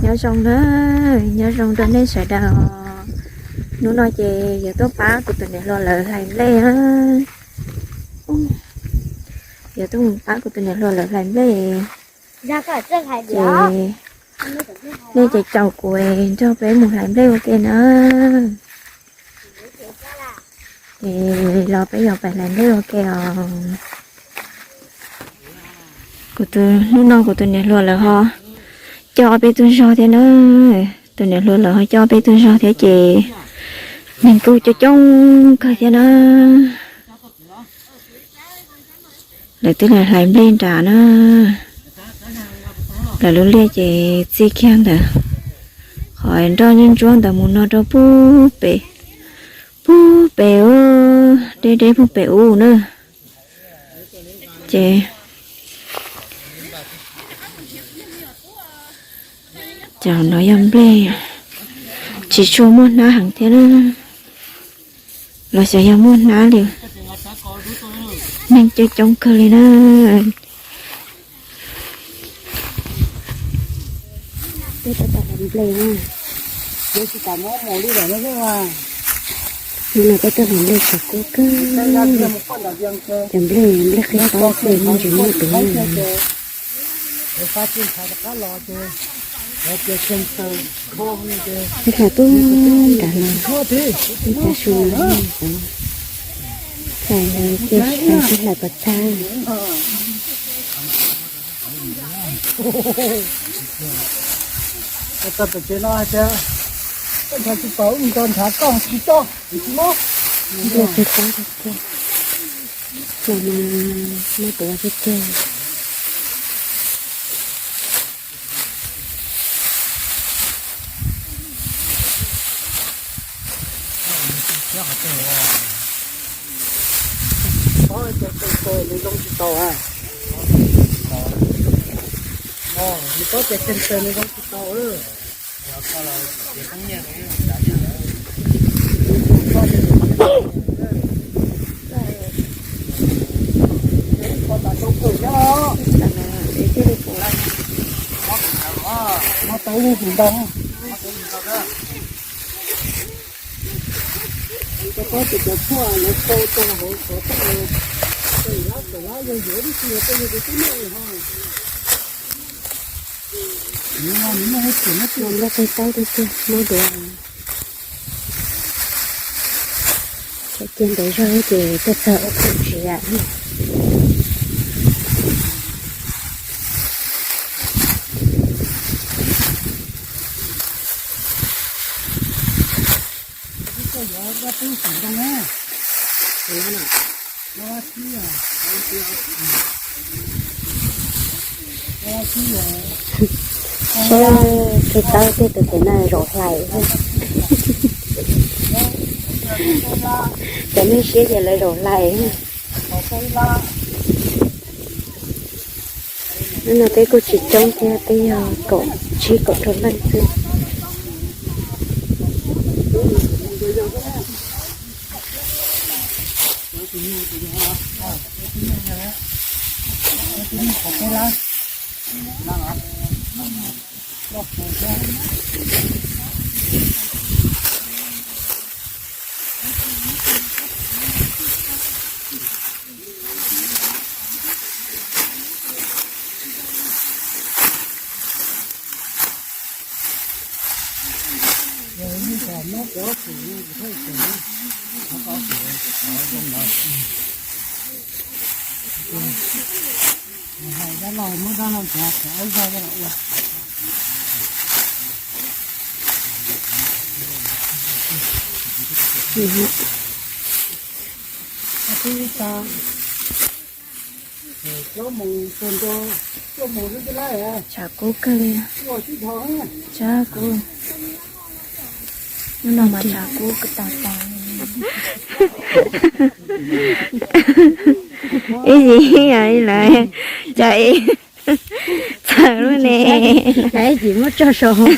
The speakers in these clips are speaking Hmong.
Nyob zoo na, nyob zoo rau nej sawv daws. Hnub no ces yuav tuaj pab kuv tus niam hluas lawv hlais nplej na. Yuav tuaj mus pab kuv tus niam hluas lawv hlais nplej. Ces nej caum caum kuv nrog peb mus hlais nplej ua ke na. Ces los peb yuav pais hlais nplej ua ke os. Kuv tus, hnub no kuv tus niam hluas lawv ho coj ob peb tug zog thiab na. Tus niam hluas lawv ho coj ob peb tug zog thiab ces neeg kuj coob coob kawg thiab na. Lawv twb hlais nplej nram na. Lawv lub liaj ces txij kiag ntawd qhov nroj ntsuab ntsuab ntawd mus no rau pub pem, pub pem ub, deb deb pub pem ub na. Ces cov no yog nplej tsis tshua muaj hnab heev thiab na, los xyov yog muaj hnab li. Neeg coob coob kawg li na. Peb tuaj hlais nplej na. Hnub no peb tuaj hlais nplej tshav kub kawg. Cov nplej, nplej qhib taub ces me ntsis muaj dev na. Peb hlais tub nrad no, peb hlais su no, hlais cia tsis tau peb hlais pas txhab. Tau pem tsev no hais tias koj nrhav tsis tau, nrog nrhav koj tsis tso, tsis mob. Nplej qhib taub tiag tiag, los mas muab tuav tiag tiag. Nws zoo tsis tau, nws txhob ces tsees tes nws zoo tsis tau. Mob tau ib lub ntau. Koj pab tus cov tshuaj lawv tau tau hauv xov tooj, tej lab tawm lab yog yuav ib tug yog tej yog tus tib neej ho. Nws no nws muaj ib tug no tsis nplej qhib taub tiag tiag, mob duav. Thaum cia ntev zog ces tuaj txog ua khoom tsiav. Saib, qhib taub tej tus pem no zaum hlais. Cov nej siab ces lawv zaum hlais. Hnub no peb kuj tsis coob thiab, peb yog kaum tsib kaum rau leej xwb. Tshav kub kawg li. Tshav kub. Hnub no mas tshav kub kawg tas tas. Ib yam li lawv, cas ib txawm lub ne. Muab tso saum.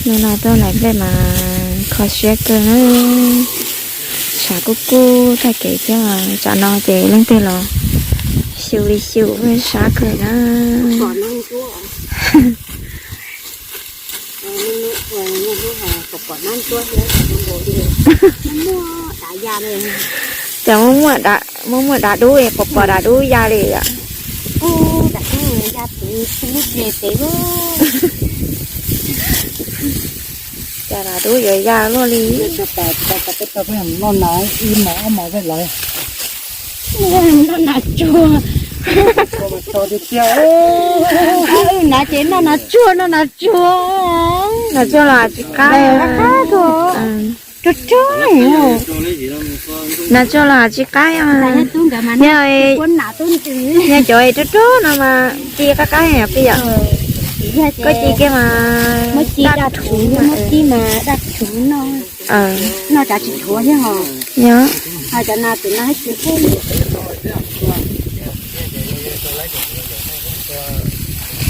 Hnub no tuaj hlais nplej mas Kho siab kawg na, tshav kub kub tag kev thiab, tsam no ces leej twg los xyu li xyu, sab kawg na. Ces muaj muaj dav dub, pom pom dav dub ya li yom. Cas dav dub yuav ya luaj li. Nav ces noj nas tsuag, noj nas tsuag. Nas tsuag los tsis qab. Rog rog. Nas tsuag los tsis qab. Yog cov rog rog no mas ci qab qab yom, pib yom. Koj ci kiag mas daj rhuv, daj rhuv no. Noj tsav tsis dhuav thiab os. Yog. Ho cov nas tus no tsis qab.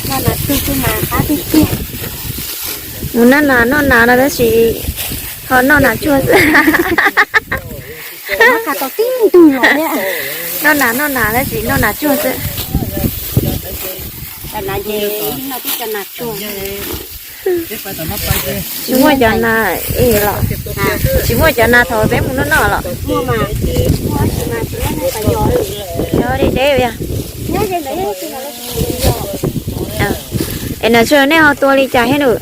Noj nas tsuag mas qab tiag tiag. Mus noj nas noj nas no tab sis ho noj nas tsuag xwb. Noj nas noj nas tab sis noj nas tsuag xwb. Tsis muaj cov nas los? Tsis muaj cov nas thaum peb mus noj noj los? Yog deb deb. Es nas tsuag nej ho tua li cas thiab nws?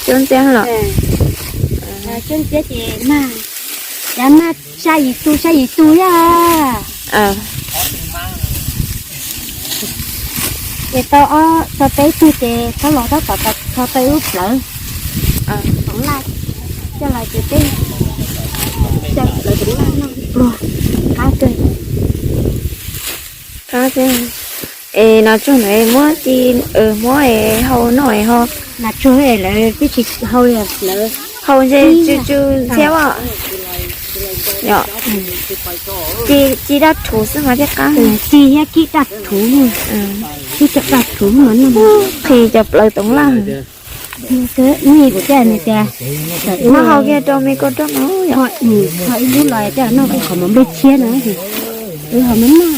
Cuab ntxiab los? Cuab ntxiab ces mag, ces mag sab yim tu sab yim tu thiab. Ces tau ob tau peb tug ces txhob los tab tom txho tau ib lub plawv toov laj coj los ces peb coj plawv toov laj noj pluag, qab kawg. Es nas tsuag ntawd muab ci, muab es hau noj es ho. Nas tsuag lawv twb tsis hau li lawv. Hau ntshe tsw tsw ntxhiab os. Ci daj rhuv xwb mas thiaj qab. Ci thiab kib daj rhuv, kib cov daj rhuv mas noj. Qhis cov plawv toov laj. Muab hau kiag rau me koj roj no. Ib lub los coj noj qhov mov nplej tshiab no, wb ho muab noj.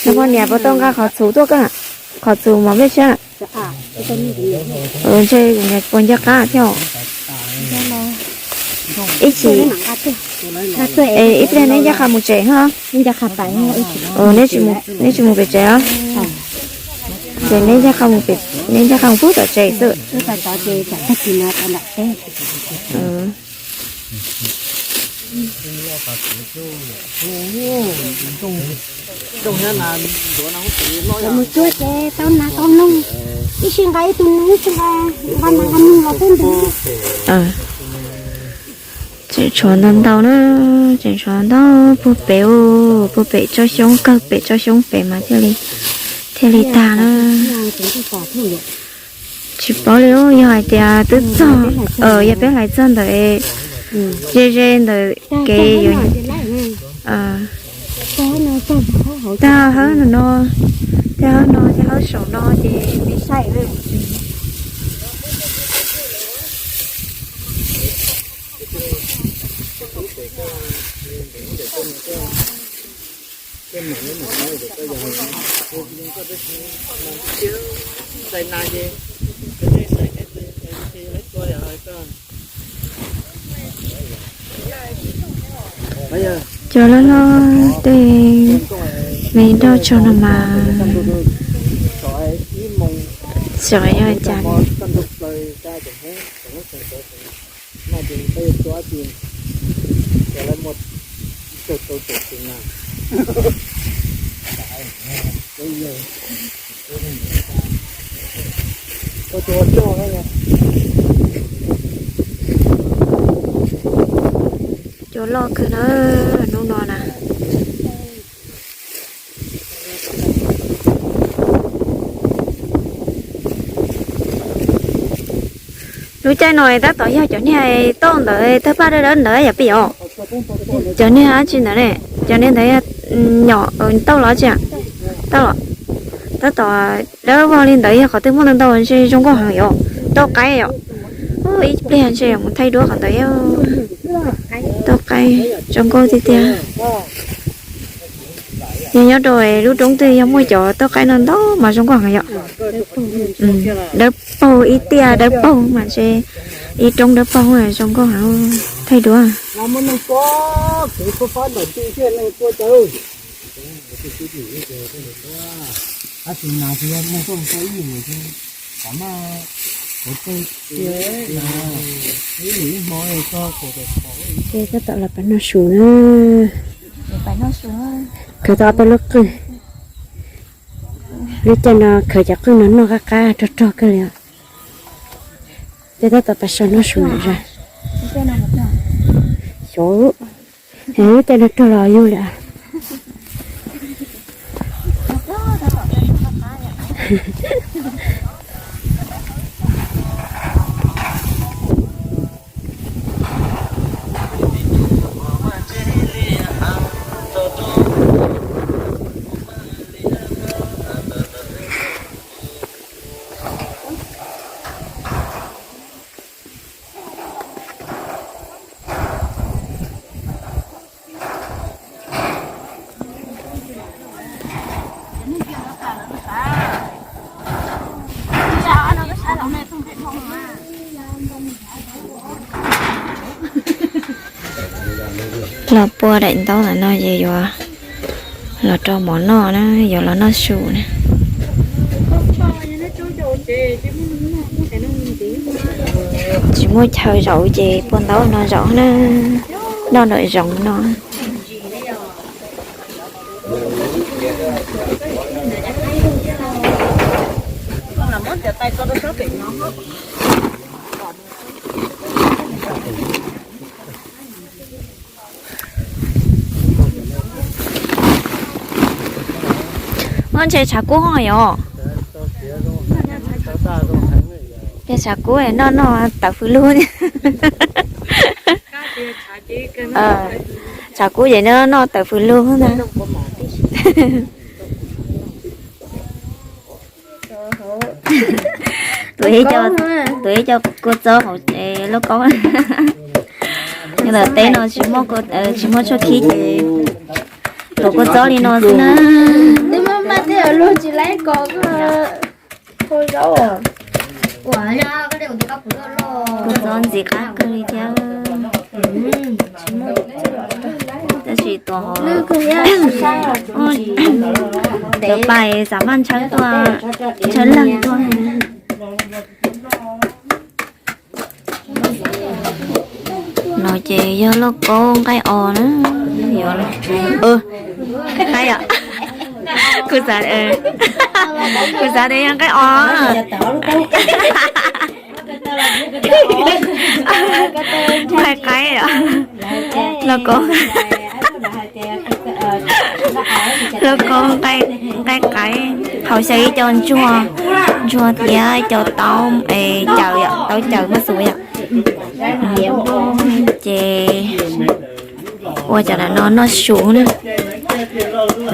Nws poj niam puas tau nqa qhov txhuv tuaj koj? Qhov txhuv mov nplej tshiab. Ntshe puas nco qab thiab. Ib chim, ib pliag neb ncaj qha mus tsev no. Neb tsis mus pem tsev os? Ces neb ncaj qha mus pem, neb ncaj qha mus pub tom tsev xwb. Mus tsuag ces tau nas tau noog, ib sij nqa ib tug noog, ib sij nqa, nqa nas nqa noog los pub ntawd. Tseem tshuav ntau ntau na, tseem tshuav ntau puag pem, puag pem tsob xyoob kawg, pem tsob xyoob pem mas thiaj li, thiaj li tag na. Tsis paub li, yog hais tias twb txog, yog peb hlais txog ntawm ze ze ntawm kev yuav, tag hawb no, tag hawb no, tag hawb saum no ces me saib. Cov loj loj tej me nroj tsaug no mas xyov yog cas. Cua loj kawg na, hnub no na. Lub caij no tab tom yog cov niag tauj ntawd, tawg paj dawb dawb ntawd yom peb yom. Cov niag dab tsi ntawd ne, cov niag ntawd nyom tauj los tsi, tauj los, tab tom dawb vog li ntawd yog qhov twg muaj ntau ntau ntshe zoo nkauj heev yom, tauj qaib yom. Ib pliag ntshe mus thaij duab qhov ntawd. Tauj qaib zoo nkauj tiag tiag. Yog nyob rau lub roob twg yog muaj cov tauj qaib no ntau mas zoo nkauj heev yom. Dawb paug ib tiaj dawb paug mas ntshe ib roob dawb paug zoo nkauj heev thaij duab. Ces tab tom los pais noj su na. Khaws tau ob peb lub qwj. Lub caij no khaws cov qwj no noj qab qab rog rog kawg li os. Peb tab tom pais so noj su lawm zog. Xyov, lub caij no rog los yug li. Los pua daim ntaub ntawm no ces yuav los rau mov noj na, yuav los noj su na. Tsis muaj chaw zaum ces pua ntaub no zaum na, noj nraum zoov no. Muab ntshe tshav kub ho yom. Ces tshav kub noj noj tawv fws lug. Tshav kub ces noj noj tawv fws lug ntag. Tus ib co kua txob hauv lauj kaub. Nyob ntawm teb no tsis muaj tshuaj khib ces tuav kua txob li no xwb na. Twb muab npaj tej luag tsis laib kos koj hau zaub. Kua txob ntxim qab kawg li thiab. Tab sis tuav hauv, tuav pais xav maj ntshawb tuaj, ntshawb leeg tuaj. No ces yog lauj kaub nqaij os na. Qaib yom. Kuv xav, kuv xav tias yog nqaij os. Nqaij qaib yom. Lauj kaub, lauj kaub nqaij qaib, hauv xyaw ib co ntsuag, ntsuag thiab cov taub, es caws yom, taub caws maj xus yom. Ces ua cov no noj su na.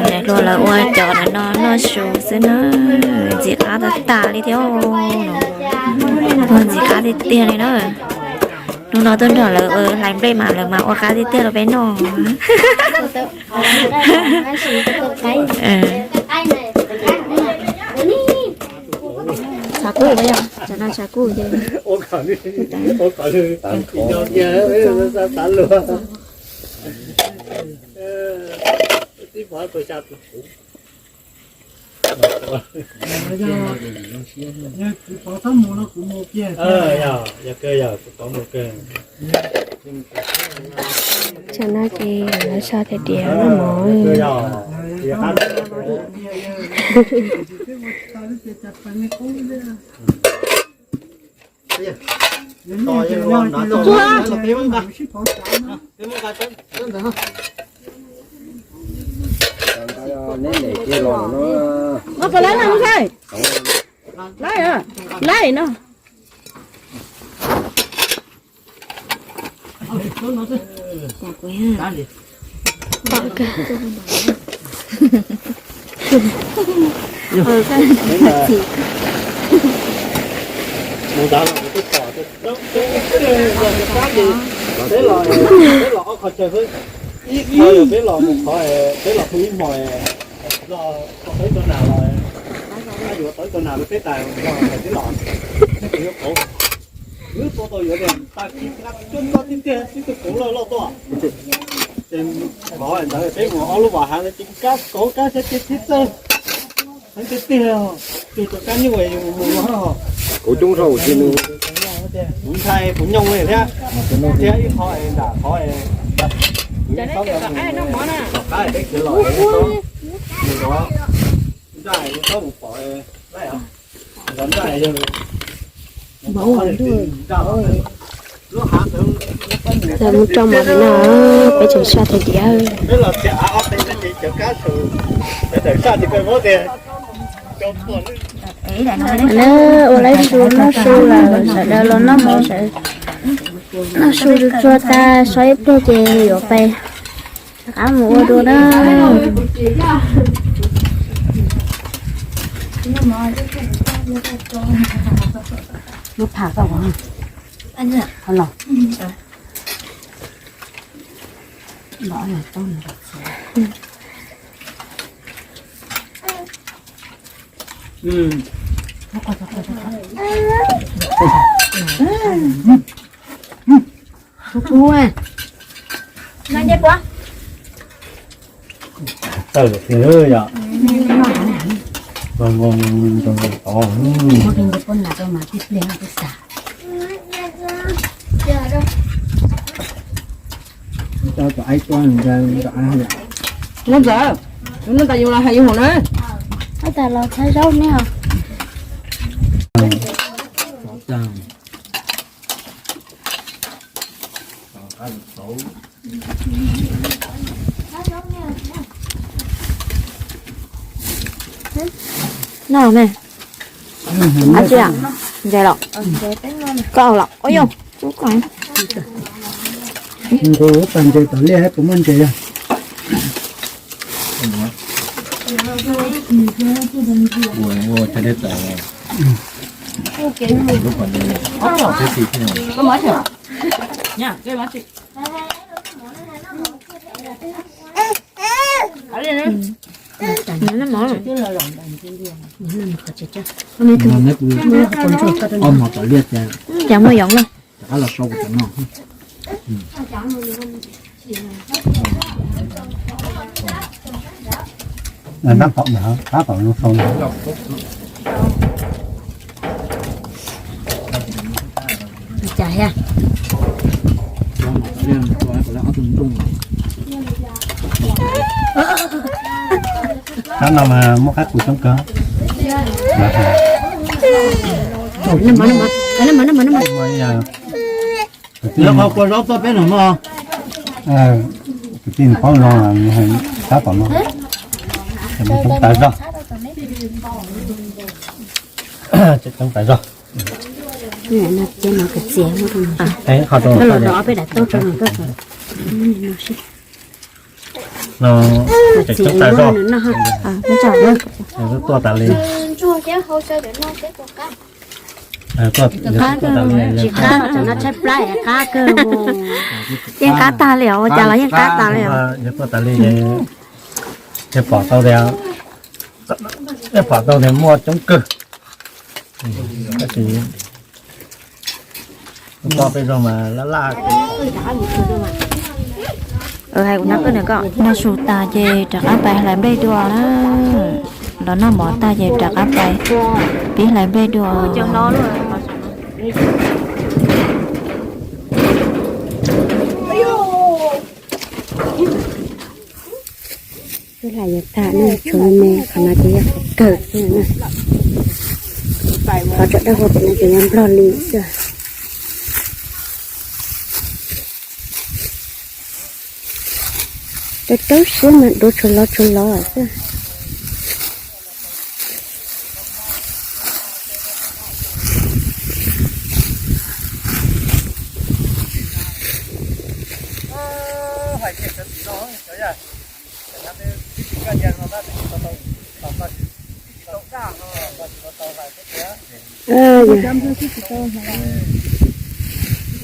Niam hluas lawv ua cov no noj su xwb na. Ntxim qab tag tag li thiab. Ntxim qab tiag tiag li na. Hnub no tuaj nrog lawv hlais nplej mas lawv mas ua qab tiag tiag rau peb noj. Tshav kub, tshav kub ces Tsam no ces lawv sau tias diav noj mov. Laij no. Mus ntawd los kuv twb pom. Peb los, peb los ob qho chaw xwb, ib qho peb los mus qhov, peb los pw ib hmos, los tau tawv rau nram los, yuav tawv rau nram peb tas los peb los, peb yuav qauv. Wb tua tau yuav tias tag kis tib tug kauv loj loj tuaj, ces qhov ntawd peb mus ob lub vas hav ntawd ces kab kauv kab xyab ces tib txawj. Heev tiag tiag, tus rov kab nyuj mus mus no. Kauv coob zog ua si nws. Kuv ntshai kuv nyooj li thiab, thiab ib qho es nram qhov es, kuv yeej txhob mus, tom qab peb khiav los es yeej txhob mus zov nraj, yeej txhob mus pom laij os. Zov nraj yog Tau mus rau mov no, peb tseem saj tiag tiag. Ua lawv su noj su lawm, sawv daws los noj mov, sawv daws noj su tsuag tag so ib pliag ces yuav pais rov qab mus ua dua na. Muab pham tau los. Tawm lawm tiag yom. Tod. Muab ntawd, tus no tas yus los hais yus hauv na. Tab tas los txhab zaub ne os. Noj me. Ab tsi, ntses los? Koj los? Ua yog, nqus pas ntses tom liaj puas muaj ntses yog? Ob hmo tom liaj ces rov qab los sau kuv cov no. Tab tom, tab tom zoo sau. Tab no mas muaj qab qus coob kawg. Lawv qhov kua zaub tuaj peb no mog. Kwv tij paub zoo, tab tom no coob tas zog. Coob tas zog. No, coob tas zog. Tuaj tas li. Tsis qab, tseem no tshaib plab qab kawg. Yeej qab tag li os, ua cas los yeej qab tas li os. Yog tuaj tas li, yog pom tau tias, yog pom tau tias muaj coob kawg. Tab sis toj peb zog mas laj laj. Hais kuv nab koj nws koj noj su tas ces rov qab pais hlais nplej dua na. Los noj mov tag ces rov qab pais pib hlais nplej dua. Wb hlais yuav tag no, tshuav me me qhov no ces yog qhov kawg xwb na. Qhov tseem dawb huv pem no ces yog nplog li xwb. Rau rau siab mas duav tshuav lov tshuav lov xwb.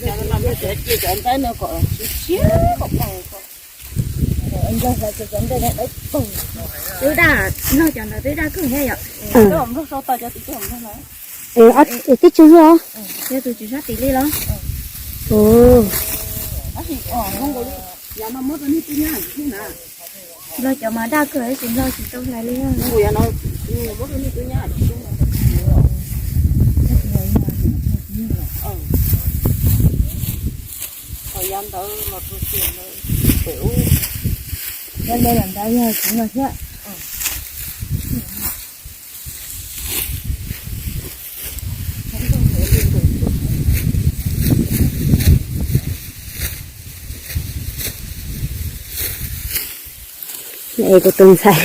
Cov no cia cov ntawd no kom siav siav kom pog. Twb daj, nplog cov ntawd twb daj kawg thiab yom. Nplog sau tau cov tim tej nplog no. Tib tsis yog. Yog tus tsis sab tim li los. Nplog cov mas daj kawg tab sis nplog tsis tau hlais li. Yav ntawd los rau tias ntawd pem ub, yav ntawd yog txiv no thiab. Es kuv tus ntxhais,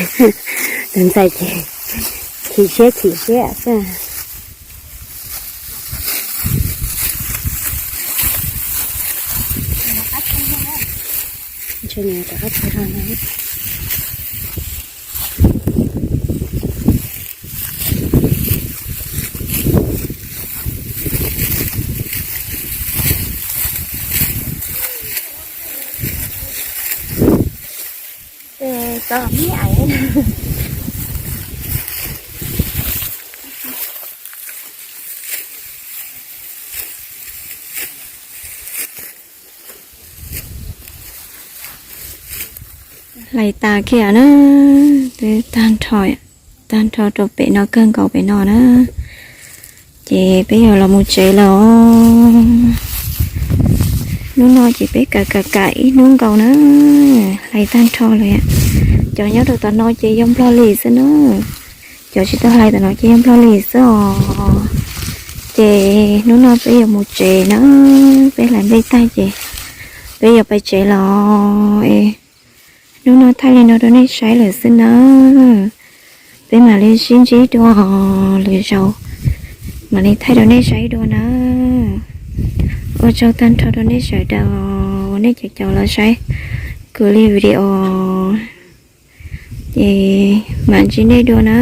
tus ntxhais ces chim siab chim siab xwb. Ntshe nws rov qab tsis los no. Txog me ais. Hlais tas kiag na, twb tag nrho, tag nrho rau pem no kawg nkaus pem no na. Ces peb yuav los mus tsev lawm. Hnub no ces peb kam kam kam ib hnub nkaus na, hlais tag nrho lawm. Cov nyob rau tom no ces yog nplog li xwb na, cov tsis tau hlais tom no ces yog nplog li xwb os. Ces hnub no peb yuav mus tsev na, peb hlais nplej tag ces peb yuav pais tsev los. Hnub no thaij li no rau nej saib lawm xwb na, peb mam li sib ntsib dua lwm zaus, mam li thaij rau nej saib dua na. Ua tsaug tag nrho rau nej sawv daws uas nej cov cov los saib kuv li video, ces mam ntsib nej dua na.